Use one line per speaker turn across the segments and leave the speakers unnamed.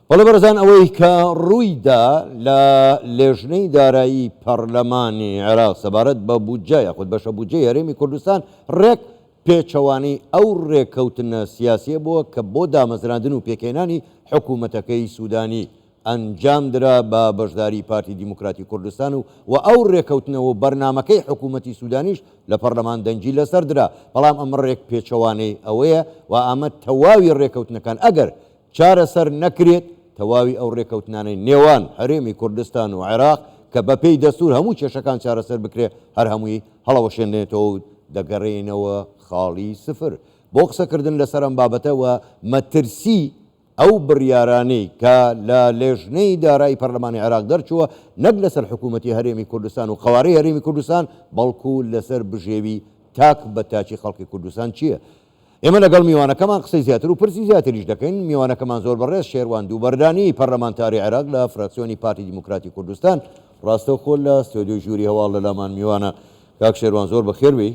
بەڵێ بەڕێزان ئەوەی کە ڕووی دا لە لێژنەی دارایی پەڕلەمانی عێراق سەبارەت بە بودجە یاخود بەشە بودجەی هەرێمی کوردستان ڕێک پێچەوانەی ئەو ڕێکەوتنە سیاسیە بووە کە بۆ دامەزراندن و پێکهێنانی حکوومەتەکەی سوودانی ئەنجام درا بە بەشداری پارتی دیموکراتی کوردستان و و ئەو ڕێکەوتنە و بەرنامەکەی حکوومەتی سوودانیش لە پەڕلەمان دەنگی لەسەر درا بەڵام ئەمە ڕێک پێچەوانەی ئەوەیە و ئەمە تەواوی ڕێکەوتنەکان ئەگەر چارەسەر نەکرێت، تەواوی ئەو رێکەوتنانەی نێوان هەرێمی کوردستان و عێراق کە بەپێی دەستور هەموو کێشەکان چارەسەر بکرێت هەر هەمووی هەڵەوەشێنرێتەوە و دەگەرێینەوە خاڵی سفر. بۆ قسەکردن لەسەر ئەم بابەتە و مەترسی ئەو بڕیارانەی کە لە لێژنەی دارایی پەرلەمانی عێراق دەرچووە نەک لەسەر حکوومەتی هەرێمی کوردستان و قەوارەی هەرێمی کوردستان بەڵکو لەسەر بژێوی تاک بە تاکی خەڵکی کوردستان چییە؟ ئێمە لەگەڵ میوانەکەمان قسەی زیاتر و پرسی زیاتریش دەکەین، میوانەکەمان زۆر بەڕێز شێروان دووبەردانی پەرلەمانتاری عێراق لە فراکسیۆنی پارتی دیموکراتی کوردستان ڕاستەوخۆ لە ستۆدیۆی ژووری هەواڵ لە لامان میوانە. کاک شێروان زۆر بەخێر بێی،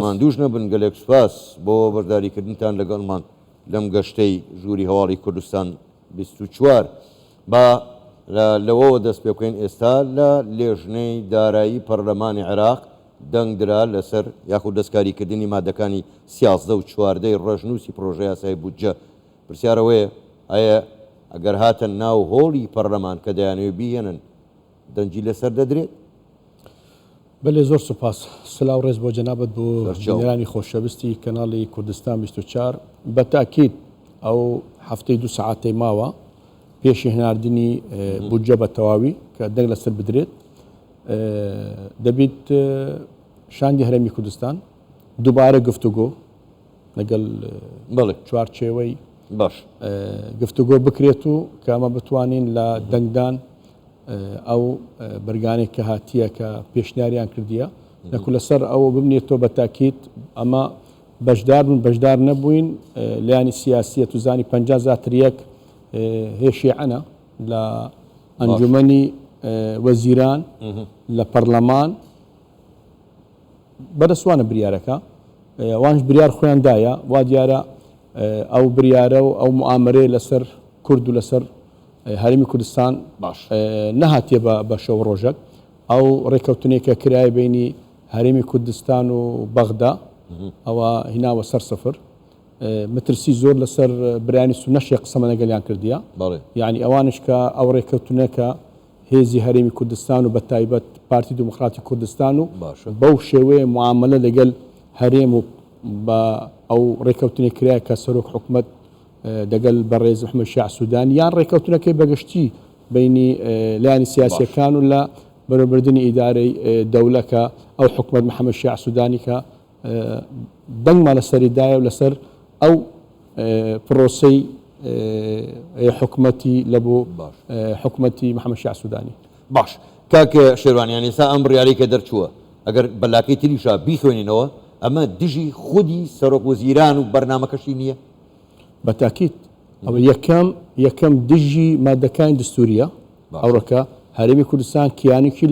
ماندووش نەبن، گەلێک سوپاس بۆ بەشداریکردنتان لەگەڵمان لەم گەشتەی ژووری هەواڵی کوردستان 24. با لەوەوە دەست پێ بکەین، ئێستا لە لێژنەی دارایی پەرلەمانی عێراق دەنگ درا لەسەر یاخود دەستکاریکردنی مادەکانی 13 و 14 ی ڕەشنووسی پڕۆژەیاسای بودجە، پرسیار ئەوەیە ئایا ئەگەر هاتە ناو هۆڵی پەرلەمان کە دەیانەوێت بیهێنن دەنگی لەسەر دەدرێت؟
بەلێ زۆر سوپاس. سلاو ڕێز بۆ جەنابت بۆ بینەرانی خۆشەویستی کەناڵی کوردستان 24. بە تاکید ئەو هەفتەی دوو سەعاتەی ماوە پێشی هەناردنی بودجە بە تەواوی کە دەنگ لەسەر بدرێت دەبیت شاندی هەرێمی کوردستان دووبارە گفتوگۆ لەگەڵ
بەڵێ
چوارچێوەی
باش
گفتوگۆ بکرێت و کە ئەمە بتوانین لە دەنگدان ئەو بەرگانێک کە هاتیە کە پێشنیاریان کردیە نەکو لەسەر ئەوە بمنێتەوە بە تاکیت ئەمە بەشدار بوون بەشدار نەبووین لایانی سیاسیە توزانی 50 زیاتر یەک هێشیعەنە لە ئەنجومەنی وەزیران لە پەرلەمان بەدەستوانە بریارەکە وانش بریار خۆیان دایە وا دیارە ئەو بریارە و ئەو معامرەیە لەسەر کورد و لەسەر هەرێمی کوردستان
باش
نەهاتیە بە بە شەو ڕۆژەک ئەو ڕێکەوتنێک کە کرای بینی هەرێمی کوردستان و بەغدا ئەوە هیناوە سەر سفر مترسی زۆر لەسەر برایانی سونەشێ قسەمە لەگەلیان کردیە یعنی ئەوانش کە ئەو ڕێکەوتنەکە هێزی هەرێمی کوردستان و بەتایبەت پارتی دیموکراتی کوردستان و بەو شێوەیە معاملە لەگەل هەرێم و بە ئەو ڕێکەوتنی کرا کە سەرۆک حکومەت دەگەل بەڕێز محمد شیاع سودانی یان ڕێکەوتنەکەی بەگشتی بینی لایەنی سیاسیەکان و لە بەرەوبردنی ئیدارەی دەولە کە ئەو حکومەت محمد شیاع سودانی کە دەنگمان لەسەری دایە و لەسەر ئەو پرۆسەی حکومەتی لە بۆ حکومەتی محمد شیاع سودانی.
باش کاک شێروان یان ئێستا ئەم بڕیارەی کە دەرچووە ئەگەر بەلاکەی تریشا بیخوێنینەوە ئەمە دژی خودی سەرۆک وەزیران و بەرنامەکەشی نییە؟
بە تاکید ئەوە یەکەم یەکەم دژی مادەکانی دستوریە ئەوڕۆکە هەرێمی کوردستان کیانێکی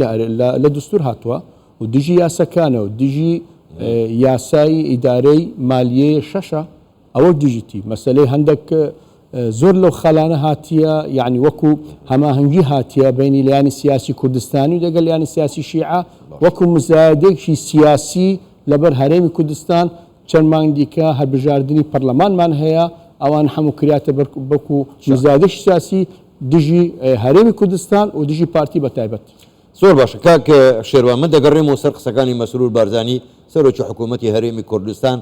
لە دستور هاتووە و دژی یاسەکانە و دژی یاسای ئیدارەی مالیەیە شەشە ئەوە دژیتی مەسلەی هەندێک زۆر لەو خەلانە هاتیە یعنی وەکو هەماهەنگی هاتیە بینی لایانی سیاسی کوردستانی و دەگەل لایانی سیاسی شیعە وەکو مزایدێکی سیاسی لەبەر هەرێمی کوردستان چەند مانگ دیکە هەلبژاردنی پەرلەمانمان هەیە، ئەوان هەموو کریاتە بەر بەکو مزایدەی سیاسی دژی هەرێمی کوردستان و دژی پارتی بە تایبەت.
زۆر باشە کاک شێروان من دەگەڕێمەوە سەر قسەکانی مەسرور بارزانی سەرۆکی حکوومەتی هەرێمی کوردستان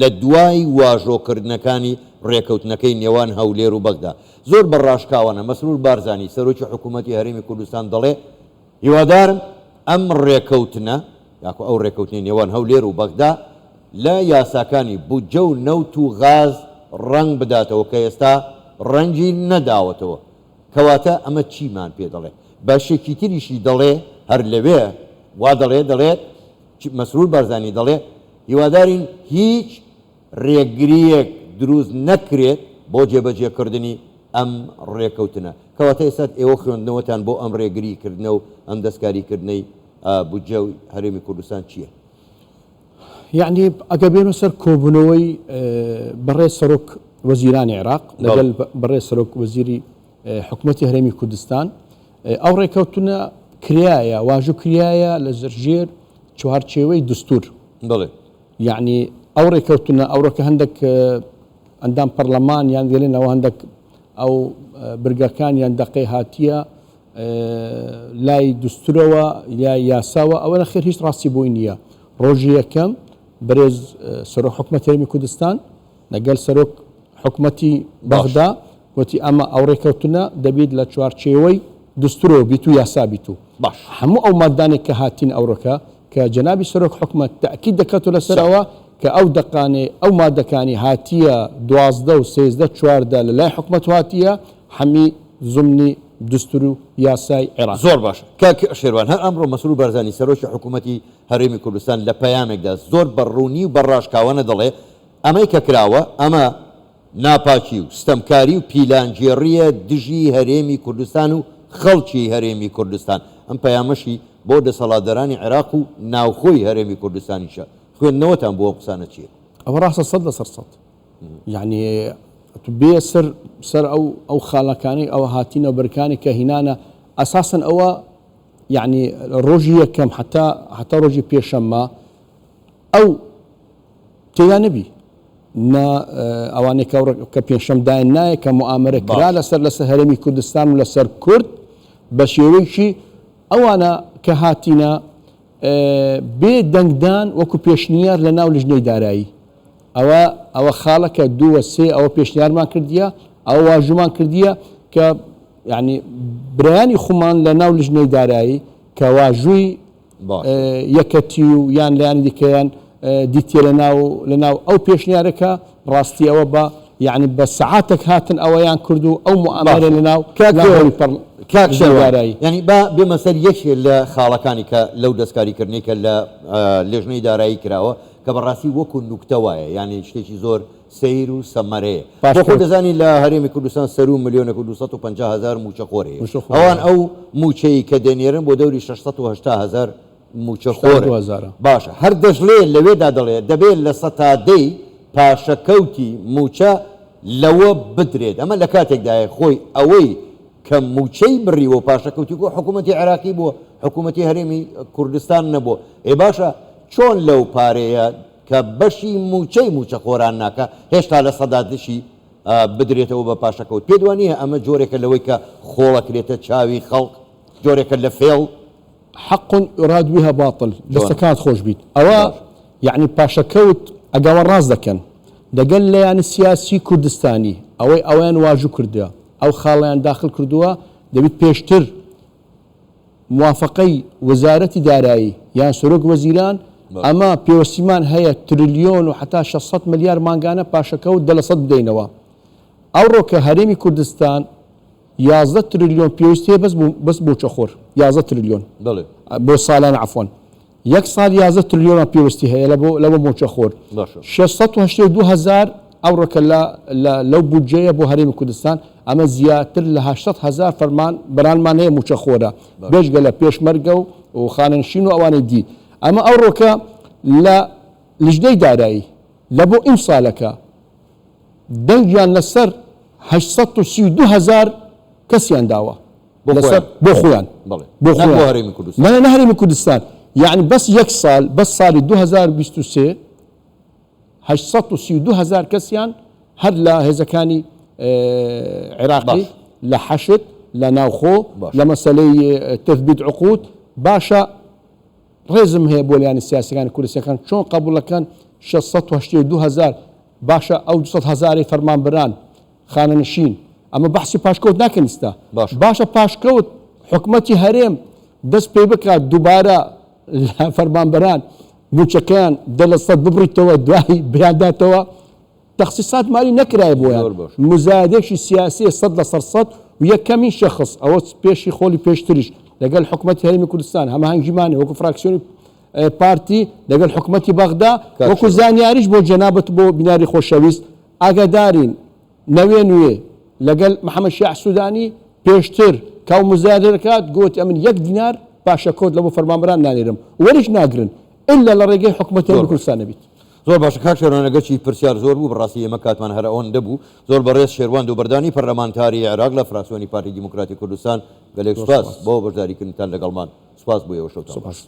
لە دوای واژۆکردنەکانی ڕێکەوتنەکەی نێوان هەولێر و بەغدا زۆر بە ڕاشکاوانە مەسرور بارزانی سەرۆکی حکوومەتی هەرێمی کوردستان دەڵێ هیوادارم ئەم ڕێکەوتنە یاخۆ ئەو ڕێکەوتنەی نێوان هەولێر و بەغدا لە یاساکانی بودجە و نەوت و غاز ڕەنگ بداتەوە کە ئێستا ڕەنگی نەداوەتەوە. کەواتە ئەمە چیمان پێ دەڵێ؟ بەشێکی تریشی دەڵێ هەر لەوێ وا دەڵێ دەڵێت مەسرور بارزانی دەڵێ هیوادارین هیچ ڕێگرییەک دروست نەکرێت بۆ جێبەجێکردنی ئەم ڕێکەوتنە. کەواتە ئێستا ئێوە خوێندنەوەتان بۆ ئەم ڕێگری کردنە و ئەم دەستکاری کردنەی بودجەی هەرێمی کوردستان چییە؟
یەعنی ئەگەر بێنە سەر کۆبوونەوەی بەڕێز سەرۆک وەزیرانی عێراق لەگەل بەڕێز سەرۆک وەزیری. حکومەتی هەرێمی کوردستان ئەو ڕێکەوتنە کرایە واژوو کرایە لە ژێر چوارچێوەی دستور.
بەڵێ.
یەعنی ئەو ڕێکەوتنە ئەوڕۆکە هەندێک ئەندام پەرلەمان یان دەلێنەوە هەندێک ئەو برگەکان یان دەقەی هاتیە لای دستورەوە یا یاساوە ئەوە نەخێر هیچ ڕاستی بۆی نییە ڕۆژی یەکەم بەرێز سەرۆک حکومەت هەرێمی کوردستان لەگەل سەرۆک حکومەتی بەغدا گوتی ئەمە ئەو ڕێکەوتنە دەبیت لە چوارچێوەی دستورەوە بیت و یاسا بیت و
باش.
هەموو ئەو مادانێک کە هاتین ئەوڕۆکە کە جەنابی سەرۆک حکومەت تەئکید دەکاتەوە لەسەر ئەوە کە ئەو دەقانەی ئەو مادەکانی هاتیە 12 و 13 14 لە لای حکومەت هاتیە هەمی زمنی دستور و یاسای عێراق.
زۆر باش کاک شێروان هەر ئەمڕۆ مەسرور بارزانی سەرۆکی حکومەتی هەرێمی کوردستان لە پەیامێکدا زۆر بە ڕوونی و بە ڕاشکاوانە دەڵێ ئەمەی کە کراوە ئەمە ناپاکی و ستەمکاری و پیلانگێڕییە دژی هەرێمی کوردستان و خەڵکی هەرێمی کوردستان، ئەم پەیامەشی بۆ دەسەڵاتدارانی عێراق و ناوخۆی هەرێمی کوردستانیشە، خوێندنەوەتان بۆ ئەم قسانە چییە؟
ئەوە ڕاستە 100%، یەعنی ئەتوو بێ سەر سەر ئەو ئەو خاڵەکانەی ئەوە هاتینەوە بەرکانی کە هینانە ئەساسەن ئەوە یەعنی ڕۆژی یەکەم حەتا حەتا ڕۆژی پێشەممە ئەو تێدا نەبی نە ئەوانەی کە کە پێنجشەم دایان نایە کە موئامەرە کرا لەسەر لەسەر هەرێمی کوردستان و لەسەر کورد بە شێوەیەکی ئەوانە کە هاتینە بێ دەنگدان وەکو پێشنیار لە ناو لژنەی دارایی ئەوە ئەوە خاڵەکە دووە سێ ئەوە پێشنیارمان کردیە ئەوە واژومان کردیە کە یعنی برایانی خومان لە ناو لژنەی دارایی کە واژووی یەکەتی و یان لایەنی دیکەیان دیتیە لەناو لەناو ئەو پێشنیارەکە ڕاستی ئەوە بە یعنی بە سەعاتێک هاتن ئەوەیان کرد و ئەو موئامەرە لەناو
کاک شێروان یعنی با بێمە سەر یەکێ لە خاڵەکانی کە لەو دەستکاریکردنەی کە لە لێژنەی دارایی کراوە کە بەڕاستی وەکو نوکتە وایە یعنی شتێکی زۆر سەیر و سەمەرەیە. بۆ خۆت دەزانی لە هەرێمی کوردستان سەروو ملیۆنێک و 250 هەزار مووچەخۆر هەیە. ئەوان ئەو مووچەی کە دەنێرن بۆ دەوری 680 هەزار مووچەخۆرن. باشە هەر دەشڵێ لەوێدا دەڵێ دەبێ لە سەتا دەی پاشەکەوتی مووچە لەوە بدرێت. ئەمە لە کاتێکدایە خۆی ئەوەی کە مووچەی بڕیوە و پاشەکەوتی بووە حکوومەتی عێراقی بووە، حکوومەتی هەرێمی کوردستان نەبووە. ئێ باشە چۆن لەو پارەیە کە بەشی مووچەی مووچەخۆران ناکا، هێشتا لە سەدا دشی بدرێتەوە بە پاشەکەوت. پێت وا نییە ئەمە جۆرێکە لەوەی کە خۆڵ ئەکرێتە چاوی خەڵک؟ جۆرێکە لە فێڵ؟
حق یراد بها باطل دەستەکانت خۆش بیت ئەوە یەعنی پاشەکەوت ئەگەوە ڕاست دەکەن دەگەل لایەنە سیاسی کوردستانی ئەوەی ئەویان واژوو کردوە ئەو خاڵیان داخل کردووە دەبیت پێشتر موافەقەی وەزارەتی دارایی یان سەرۆک وەزیران، ئەمە پێوەستیمان هەیە ترلیۆن و حەتا 600 ملیار مانگانە پاشەکەوت 10% بدەینەوە. ئەوڕۆ کە هەرێمی کوردستان 11 ترلیۆن پێویستی هەیە بەس بەس مووچەخۆر 11 ترلیۆن بۆ ساڵانە عەفوەن یەک ساڵ 11 ترلیۆنمان پێویستی هەیە لە بۆ لە بۆ مووچەخۆر 682 هەزار ئەوڕۆکە لە لە لەو بودجەیە بۆ هەرێمی کوردستان ئەمە زیاتر لە 800 هەزار فەرمان بەرانمان هەیە مووچەخۆرە بێجگە لە پێشمەرگە و و خانەنشین و ئەوانەی دی ئەمە ئەوڕۆکە لە لیژنەی دارایی لە بۆ ئیمسالەکە دەنگیان لەسەر 832 هەزار کەسیان داوە لەسەر بۆ خۆیان بۆ خۆیان
هەرێمی کوردستان
نە هەرێمی کوردستان یعنی بەس یەک ساڵ بەس ساڵی 2023 832 هەزار کەسیان هەر لە هێزەکانی عێراقی لە حەشد لە ناوخۆ لە مەسەلەی تثبیت عقود باشە ڕێزم هەیە بۆ لایەنە سیاسەکانی کوردستەکان چۆن قبوڵەکەن 682 هەزار باشە ئەو 200 هەزاری فەرمانبران خانەنشین ئەمە بەحسی پاشکەوت ناکەن ئیستا باشە پاشکەوت حکومەتی هەرێم دەست پێ بکات دووبارە لە فەرمانبەران مووچەکەیان 10% ببڕیتەوە دوای بیانداتەوە تەخسیسات مالی نەکرایە بۆیان مزایدێکی سیاسیە 100% و یەکەمین شەخص ئەوە پێشی خۆلی پێشتریش لەگەل حکومەتی هەرێمی کوردستان هەماهەنگیمان وەکو فراکسیۆنی پارتی لەگەل حکومەتی بەغدا وەکو زانیاریش بۆ جەنابت بۆ بیناری خۆشەویست ئاگادارین نەوێ نوێ لەگەل محەمەد شیاع سودانی پێشتر کاو مزایدە دەکات گۆتی ئەمن یەک دینار پاشەکەوت لەبۆ فەرمانبەران نانێرم وەریش ناگرن ئیلا لە ڕێگەی حکومەتی هەرێمی کوردستان نەبیت.
زۆر باشە کاک شێروان ئەگەرچی پرسیار زۆر بوو بەڕاستی ئێمە کاتمان هەر ئەوەندە بوو زۆر بەڕێز شێروان دووبەردانی پەرلەمانتاری عێراق لە فراکسیۆنی پارتی دیموکراتی کوردستان گەلێک
زۆر
سوپاس
سوپاس.
بۆ بەشداریکردنتان لەگەڵمان سوپاس بۆ ئێوە شەوتان باش.
سوپاس.